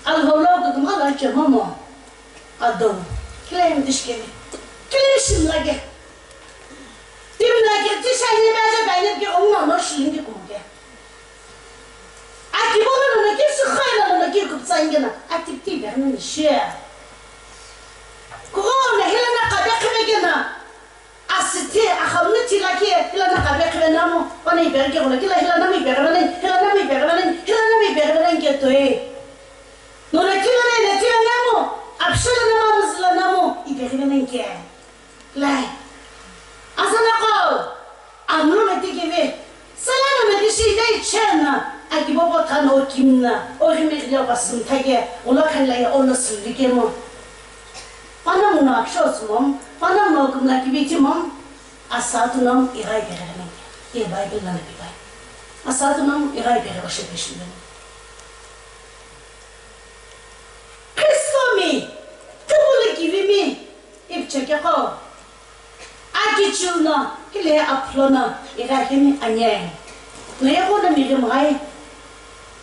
Alhou lo kukuma la chemomo. Ado. Kile yem dishkemi. Kile shim la ge. Tim la ge, tishai ni baje baine ke ongo no shilin ke kumuke. Akibo lono ki sikhoyi lono ki kuptsani kena, atipti iperno nishi. Kughona hilana kabe khivekena, asiti, axamunu tila ki hilana kabe khive namu, wana iperke kula kila hilana mi ipervene, hilana mi ipervene, hilana mi ipervene ke toi. Nona kila ne ne tila namu, apshela nama mzila namu, ipervene ke. Lai. Azanaqo, amlo meti keve. Salano meti shi dai chena. Akibobo tano kimna. O rimeglia basum thage. Ola khanla ya ono sivike mo. Pana muna aksho sumom. Pana muna kumla kibiti mom. Asatu nom irai bere. Ye Bible lana bibai. Asatu nom irai bere o shepe shimben. Kristomi. Tubule kivimi. Ipchekeko, akichiu no, kile aphulo no, igha kemi anye. Noye kono mighi mghai,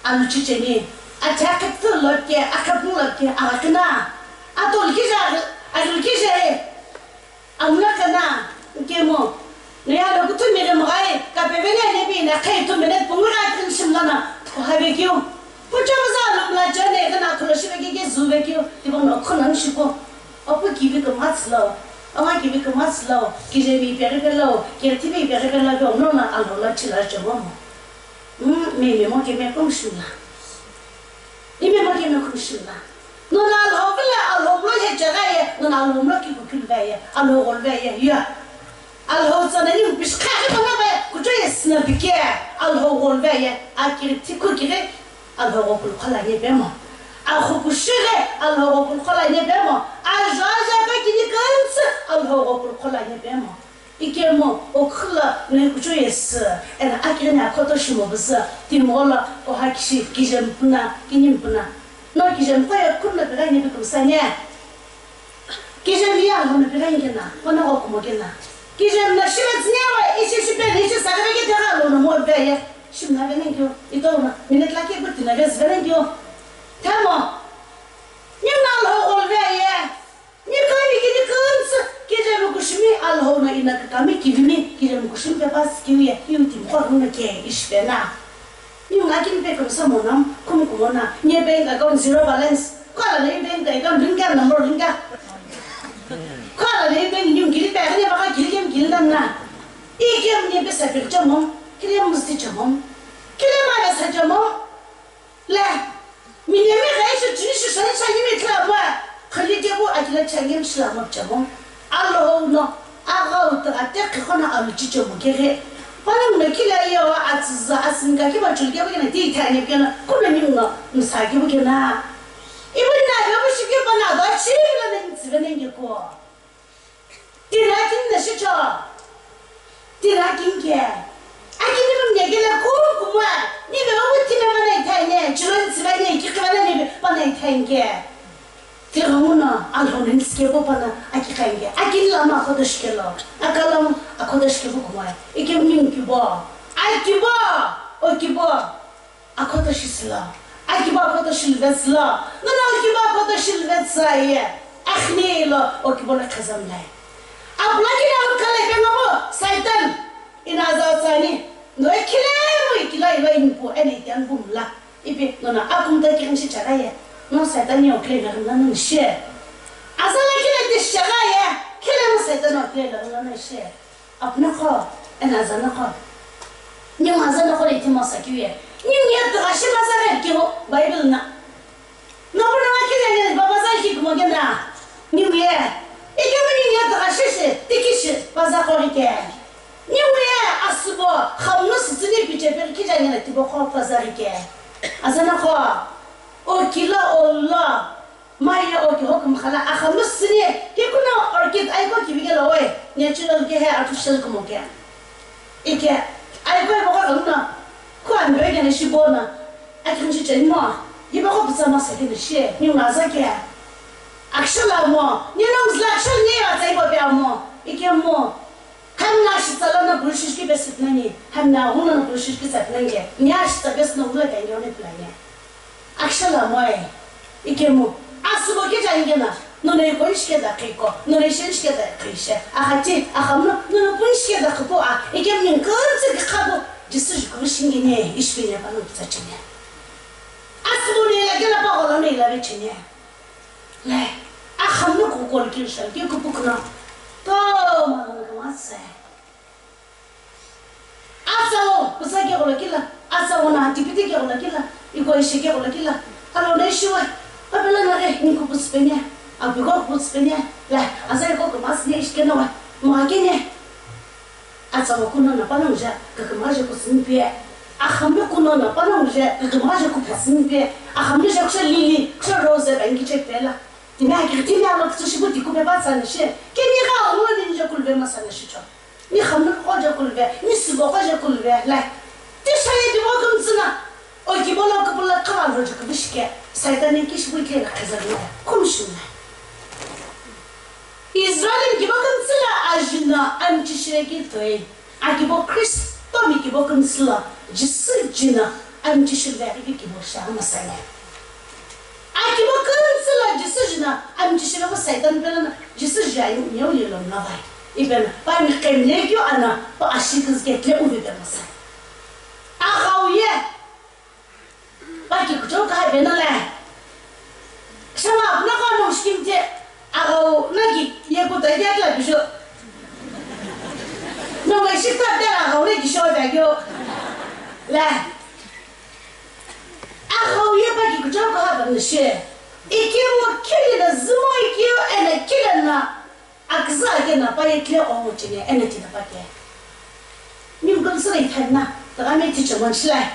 aluchicheni, athakithu loke, akhapu loke, aghakina, atolkija, agilkija, amulakana, nkemo. Noye alo kuthumile mghai, kapevene nebi na khaitu mene pungura khin shimlana, kuhavekeu. Pucho maza alumla chane kana khulo shivekeke zuvekeu, tibo no khona mshiko. Opu kivi kumatslo, ama kivi kumatslo, kijemi peripelo, kirtivi peripelo, no na alola chila chomo. Mm, me me mo ke me kumshimla. Ime mo ke me kumshimla. Nona Alhou vile, Alhou mlo he jagaye, nona Alhou mlo ki kukilvaye, Alhou golvaye, ya. Alhou tsana ni mpish kha kha na ba, kujo yesna bike, Alhou golvaye, akiri tiku kire, Alhou go kulkhola ye bemo. Akhu kushire, Alhou go kulkhola ye bemo. Ajo ajo ba kini kansa, Alhou go kulkhola ye bemo. Ikemo, okhula, ne kujo yesi, ena akiri ne akhoto shimo basa, timola, oha kishi, kijem puna, kinim puna. No kijem koya kunna pira ni bikum sanya. Kijem ya lo na pira ingena, kona go kumo kena. Kijem na shire zinyawa, ishi shipe, ishi sakare ke daga lo na mo beye. Shim na bene ngyo, ito na, minute la ke buti na bes bene ngyo. Tamo. Ni na lo go beye. Ni kani kini kansa, kijem kushimi Alhou na ina kakami kivimi, kijem kushimi pe pas kiwi ya, iu tim kwa runa ke, ishi pe na. Ni ngakini pe kumsa monam, kum kumona, ni bank account zero balance. Kala ni bank account ringa number ringa. Kala ni bank ni ngili pe ni baka gili kem gili na na. Ikem ni pe sapil chamo, kile musti chamo. Kile ma sa chamo. Le, minemi ghaisho jini shisho ni shani mi tla wa. Khali ke bu akila changi mi shila mo chamo. Alhou no, agha uta ate khona alu chicho mo kere. Pana mna kila yo atsiza asinga ke ba chulke bu kena ti thani kena. Kuna ni mna msa ke bu kena. Tira kini na shicho. Tira kini ke. Akini mum nyegele kum kumwa. Ni ve obu tine mana ithai ne. Chilo ni tsiva ne. Ki kiva ne ni ve pana ithai ke. Tira muna alhoni ni sike bo pana aki kai ke. Akini lama akhoto shikelo. Akalamu akhoto shike bo kumwa. Ike mum kibo. Ai kibo. O kibo. Akhoto shisilo, akibo akhoto shiluvetsülo, nono akibo akhoto shiluvetsü ye, axni lo okibo lo khezamlai. Apulakini alu khala ipe ngomu, Saitan, ino aza tsüani, no ekhilemu ikila ilo inipu, eno itianpu mla, ipi nono akumta kirinshi chagha ye, no Saitan ye okile iveghimla no nishe. Aza lakile ti shagha ye, khilemu Saitan okile iveghimla no nishe. Apunoqo, eno azanoqo. Ningu azanoqo le timo saküye. Ningu ye tughashi baza ghi kiho, Bible na. Nopu no akile ye, baba za ki kumo kena. Ningu ye. Ike mo ningu ye tughashi shi, tikishi, baza qo rike. Ningu ye, asubo, khamnu sitsini piche peri kija ngena tibo qo baza rike. Azanoqo. O kilo, o lo. Maye o kiho kumkhala axamnu sini, kikuno orchid aiko kivike lo we, natural ke he artificial kumo ke. Ike, aiko ibo ko kumno, ko ambe ke ne shibo na, akimchi chen mo, ibo ko putsa masa ke ne shi, ni ngaza ke. Akshala mo, ni no mzla akshal ni ya tsai bo pe mo, ike mo. Hamna ashitsa lono British ki best nani, hamna aghungu lono British ki sat nange, ni ashitsa best no hula kange one plane. Akshala moe, ikemu, asubo ke jange na, nono ikon shike da kiko, nono ishen shike da kishe, akhati, akhamno, nono pun shike da kipo a, ikem nin kutsi kikabo, Jisu jukuru shingine, ishkine pano kutsa chine. Asubo ne la gela pa golo ne la be chine. Le, axamnu kukol kiri shal, ki kupukno. To, malana kama se. Asao, kusa ke gola kila. Asao na, tipiti ke gola kila. Iko ishi ke gola kila. Alo na ishiwa. Abela na re, ni kupus penya. Api ko kupus penya. Le, asa iko kumas ne ishi ke na wa. Mo ake ne. Atsawa kuno na panongu je, kakamaje kusinipie. Axamnu kuno na panongu je, kakamaje kuphasinipie. Axamnu je kusha lili, kusha rose, bangi che pela. Tina ki, tina lo kutsu shibu tiku pe patsa na she. Keni ga ulo ni je kulve masa na shicho. Ni xamnu ko je kulve, ni sibo ko je kulve, lai. Ti shaye di mo kumtsuna. O ki bolo ko bolo kama lo je kubishke. Saitan ni kishi bu ke la kazarna. Kumshuna. Israel kibo kumtsula ajina amchishire ki toi. Akibo Kristo mi kibo kumtsula Jisu jina amchishire ki kibo sha masane. Akibo kumtsula Jisu jina amchishire ko Saitan pela na Jisu jai nyo lilo na vai. Ibena pa mi kemle kyo ana pa ashikizke tle uve masane. Aghau ye. Pa ki kuchou ka bena le. Shama apna ko no shkim te aghau na ki ye ko ta ya kla bisho. No mai shik ta de aghau ne ki sho da yo. Le. Aghau ye pa ki kuchou ka bena she. Iki mo kili na zumo iki yo ene kila na. Aküzü ake na pa ye kile ongu chine ene ti na pa ke. Ni mkam sura ithan na, taga me ti chomon shilai.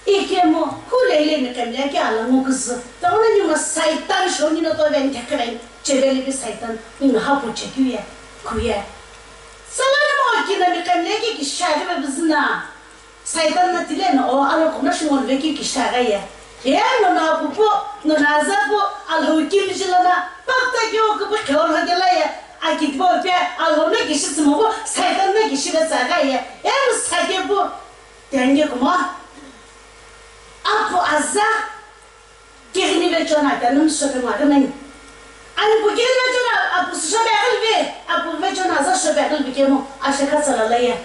Ike mo, hu leile mi kemle ke ala ngu küzü. Taga na ni ma Saitan sho ni no to ven te kren, cheveli bi Saitan, ni na hapu che kyu ye, ku ye. Sala ni mo ki na mi kemle ke ki shari be bizna. Saitan na tile no o alo kona shimon veki kishara ye. Ye no na pupu, no na zapu, alo kim jilo na, pakta ki o kupu kyo lo gela ye. Akitbo pe, alo na kishi tsimo bu, Saitan na kishi ve tsaga ye. Ye no sake bu, tenge kuma. Apo aza, Kighini vechona, tanu shope ngwa kemeni. Ani pu kighini vechona, apu shope aghilvi, apu vechona aza shope aghilvi kemo, ashe khatsala laye.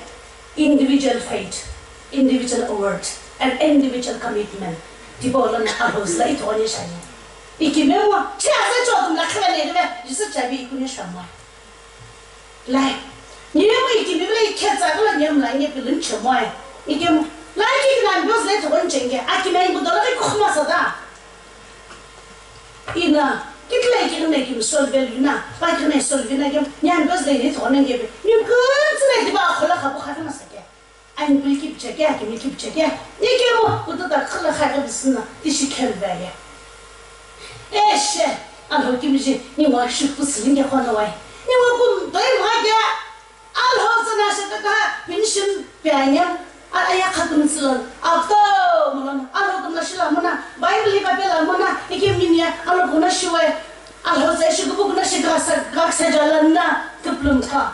Individual faith, individual word, and individual commitment. Tipo lana ahos la ithoni shani. Ikimemo, chi aza chotum la khivene rive, Jisu chabi ikuni shamwa. Lai, nimu ikimi vile ikhetsa kula nimu la nge pilin chemoi. Ikim, lai ki nan bos le thon chenge, aki men bu dola ki kukhma sa da. Ina, kitle ki ne kim solve lina, pa ki ne solve na kim, nyan bos le ni thon nge be. Ni kun tsine di ba khola khabu khabu na sake. Ani pili kipicheke, akimi kipicheke. Ikemu, kututa khila khaghi bisina, tishi khelveye. Eshe, Alhou kimiji ninguno shipu sülüni khe qhono wai. Ninguno kumtoi mhake. Alhou tsüna shakaka pension pe ani. A, ayakha kümtsü lo. Akutomo lono. Alhou kümla shila mona. Bible hipa pela mona. Ikemini Alhou kuna shiwe. Alhou tsü ishi kupu kuna shi gaksa, gaksa jala na. Küplüm kha.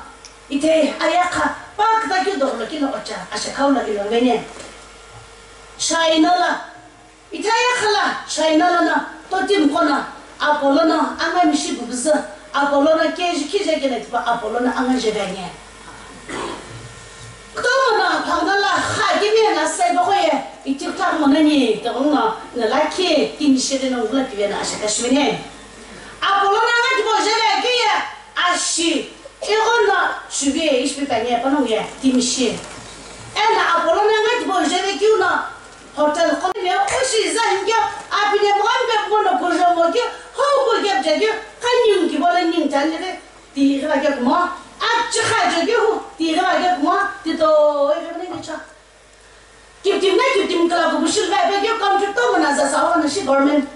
Ithai ayakha pa küta keu dolo kino ocha. Ashakhau lo ilo vene. China la. Ithai ayakha la, China lono, totimi qo no, Apollo no, angami shi bubuzü, Apollo no, keji khije kele tipa, Apollo no, anga jebe ani. Kutomo no, phangala, kha, kimi na, sai boko ye, iti kuta mo nani, to no, na la ki, kimi shi de no, gula pive na, asha ka shi ne. Apollo no, anga tipa, jebe ki ye, ashi, ego no, shuve, ishi pe pa ni, pa no ye, kimi shi. Ena Apollo no, anga tipa, jebe ki no, Hotel qo me o shi za hingyo, apine mghambe kumono kujo mo kyo, ho ku kep je kyo, ka nyung ki bola nyung chan je, ti ghi ba kyo kumo, a chi kha je kyo hu, ti ghi ba kyo kumo, ti to, e ghi ba ni cho. Kiptim na kiptim kala ku bushil ba be kyo contract to mo na za sa wa na shi government.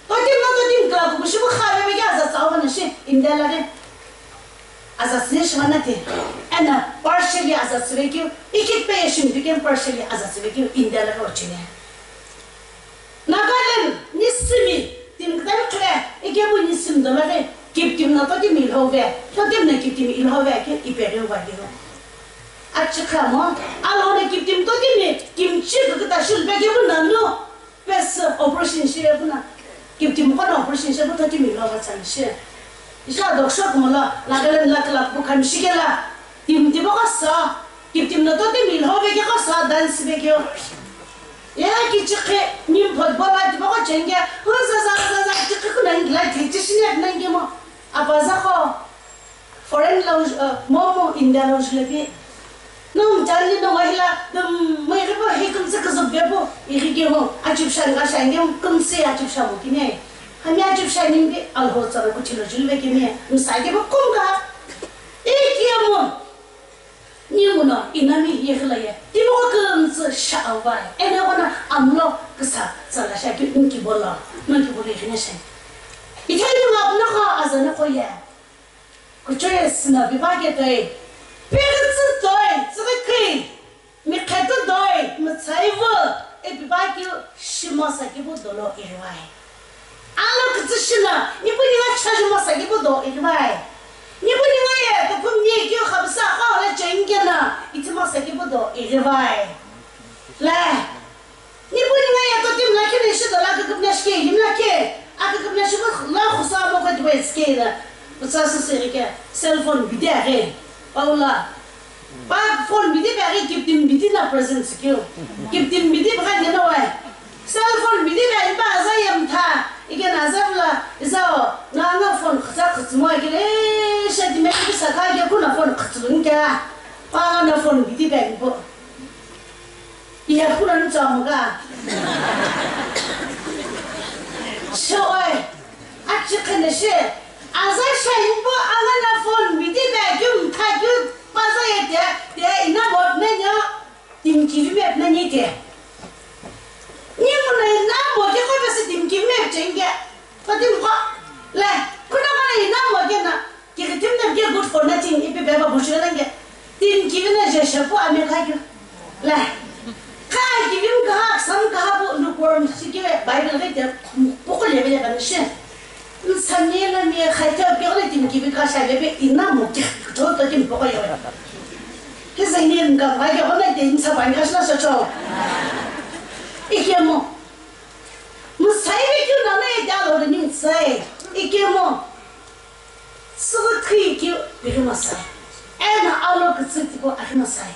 Totim na totim kala ku bushil bu kha be be kyo za sa wa na shi, India la de. Aza sine shima na te, ena partially aza sivekeu, ikit pe yeshim dukem partially aza sivekeu, India la ro chine. Nagaland, nisimi, tim kdari khle, ike bu nisim dola re, kiptim na totim ilhove, totim na kiptim ilhove, ke iperi uva giro. Achikha mo, alone kiptim totimi, kimchi kukita shul pe ke bu nanu. Pes operation shi ye puna. Kiptim qo no operation shi puto timi lo va tsan shi. Isha dok shok mo lo, Nagaland la kla ku khami shi kela. Tim tibo ko sa. Kiptim no to timi lo ve ke ko sa dance ve ke. Ya ki chikhe, nim phot bola tibo ko chenge. Ho za za za za chikhe ku nang la ti chi shi ne nang ke mo. Apa za ko. Foreign lo, uh, momu India lo julebi. Nung jali nung ahila, dum, mui ribo hi kumtsi kuzuk bebu, iri ki hu, ajib shan ga shan ge kumtsi ajib shan mu kine. Hami ajib shan nim bi, alho tsara kuchilo julbe kine, msa ge bu kum ga. Iki amu, ni muno, inami yehila ye, timo kumtsi sha awai, ene wana amlo kasa, tsara sha ki, nki bola, nki bola yehine shan. Ithai nung apna kha, azana ko ye. Kuchoye sina biba ke toi, pigitsü toi, tsüghükhui, mikhetü toi, mütsaivu, e biba keu shimo sakibu dolo iriwai. Alo kütsü shina, nipu ninga chajimo sakibu do iriwai. Nipu ninga ye, tupum nie keu khabisa akha ole chengena, itimo sakibu do iriwai. Le. Nipu ninga ye totim lakhi ni shido la aküküpüna shike, yim lakhi, aküküpüna shiku la khusa mo kwe dwe sike la. Putsa sisi rike, cell phone bidi aghi, Paula. Pa phone bidi pe aghi, kiptim bidi na present sikeu. Kiptim bidi pe gha yena wai. Cell phone bidi pe aghi pa aza yem tha, ike na aza la, izao, na anga phone khutsa khutsumo aghi le, shadi me bisa kha ye kuna phone khutsulun kya. Pa na phone bidi pe aghi po. Iya, kuna nutsa mo ka. Showai, achi khene she, aza sha inbo angana phone bidi ba gyum tha gyu paza ye te, te ina mo ne nya, tim kivi me ne ni te. Ni mo na ina mo ke ko be se tim kivi me chenge. Ko tim ko, le, kuna mo na ina mo ke na. Kighitim na ke good for nothing, ipi beba bushira nange. Tim kivi na je shepu ame kha kyu. La. Kha kivi kaha, sam kaha bu lukewarm si ke Bible ke te poko lebe lebe na she. Nsani na mi kha te ke le tim kivi ka sha lebe ina mo ke to to tim poko yo. Ke zai ni ngam ga ke ona te nsa ban ka sha sha cho. Ike mo. Mo sai be kyu na na e da lo ni sai. Ike mo. Tsüghü khui keu pighi masai. Eno alo kütsü tipau aghi masai.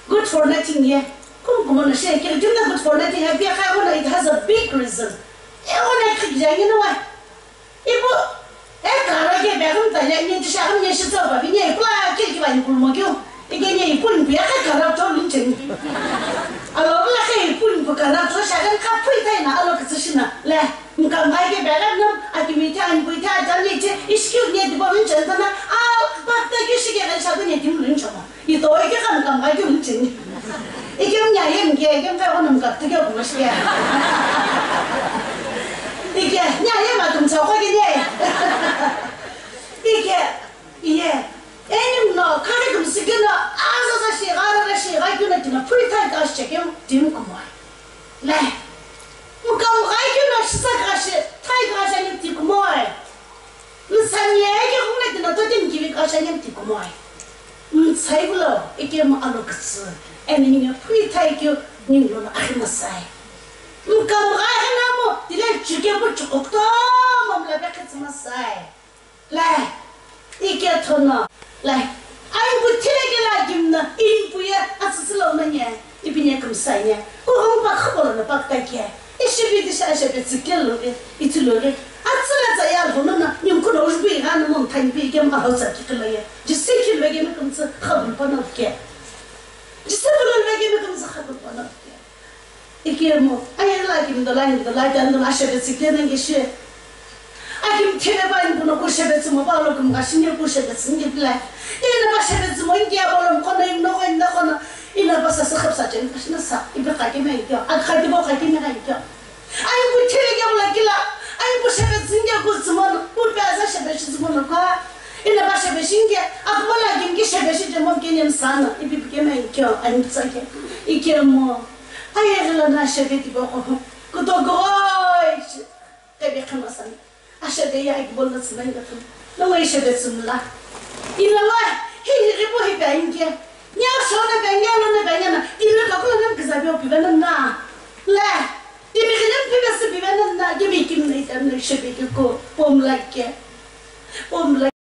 Good for nothing ye. Kum kumono she keu jumla good for nothing ye. Pi akha eno it has a big reason. Eno na kikijani no wa. Ipu, e kara ke be aghi mta ye, nye tisha aghi nye shitsa ba, bi nye ipula ke ki ba ni kulmo keu. Ike nye ipun pu ya ke kara to lun cheni. Alo bula ke ipun pu kara to sha kan ka pui tai na alo kütsü shina. Le. Nkamgha ke bera no, akimi the, anpui the, ajani the, ishi keu nye tipau lun cheni tana, a, pa ta keu shi ke kan sha keu nye timu lun cheni. Ito ike kan nkamgha keu lun cheni. Ike mnya ye mke, ike mka kono mka tu keu kuma shi ke. Ike, nya ye ma tum chau kage ne. Ike, iye. Eni no, kare kum sikino, aza za shi, gara ra shi, ga kino kino, puri thai ka shi, dim kumoi. Le. Mukam ga kino, shisa ka shi, thai ka shi, ni ti kumoi. Nsanye ke kumle kino, to dim kivi ka shi, ni ti kumoi. Mtsai bulo, ike mo alo kutsu. Eni ni puri thai kyo, ni lo na ahi masai. Mkam gha hena mo, tile chuke pu chukokto mo mla be khitsi masai. Lai, ike thono. Lai, ai bu thile ke la gimna, in bu ye, asisi lo na nye, ipi nye kumsai nye. Ku hong pa khapolo na pak ta ke. Ishi bi di sha sha be tsikelo be, itilo be. Atsila za ya lo no na, nyum kuno ush bi ha no mo thani bi ke ma ho sa ki kilo ye. Jisi ki be ke me kumtsi khabul pa no ke. Jisi bu lo be ke me kumtsi khabul pa no ke. Ikemu, aye la kim dola, kim dola, kan dola, shebe tsikte nang geshe. Akim thebe ba in kuno ku shebe tsimo ba lo kum gashi ne ku shebe tsinge pla. Ina ba shebe tsimo inge ba lo kono in no in no kono. Ina ba sa sa khap sa chen gashi na sa. Ibe ka ke me ikyo. Ak khati bo ka ke me ikyo. Ayi ku thebe ke la kila. Ayi ku shebe tsinge ku tsimo. Ku pe sa shebe shi tsimo no ka. Ina ba shebe shinge. Ak mo la kim ki shebe shi de mo ke nem sana. Ibe ke me ikyo. Ayi tsake. Ikemu. Aye gila na shebe ti boko. Kuto goi. Kebe kama san. Ashebe ya ki bol na tsina inga tu. No we shebe tsumla. Ina wa. Hi hi ribo hi ba inge. Nya so na ba nya lo na ba nya na. Ina ka kula na kiza bi o bi na na. La. Imi gila bi ba si bi na na. Gibi kim na ita na shebe ki ko. Pom like. Pom like.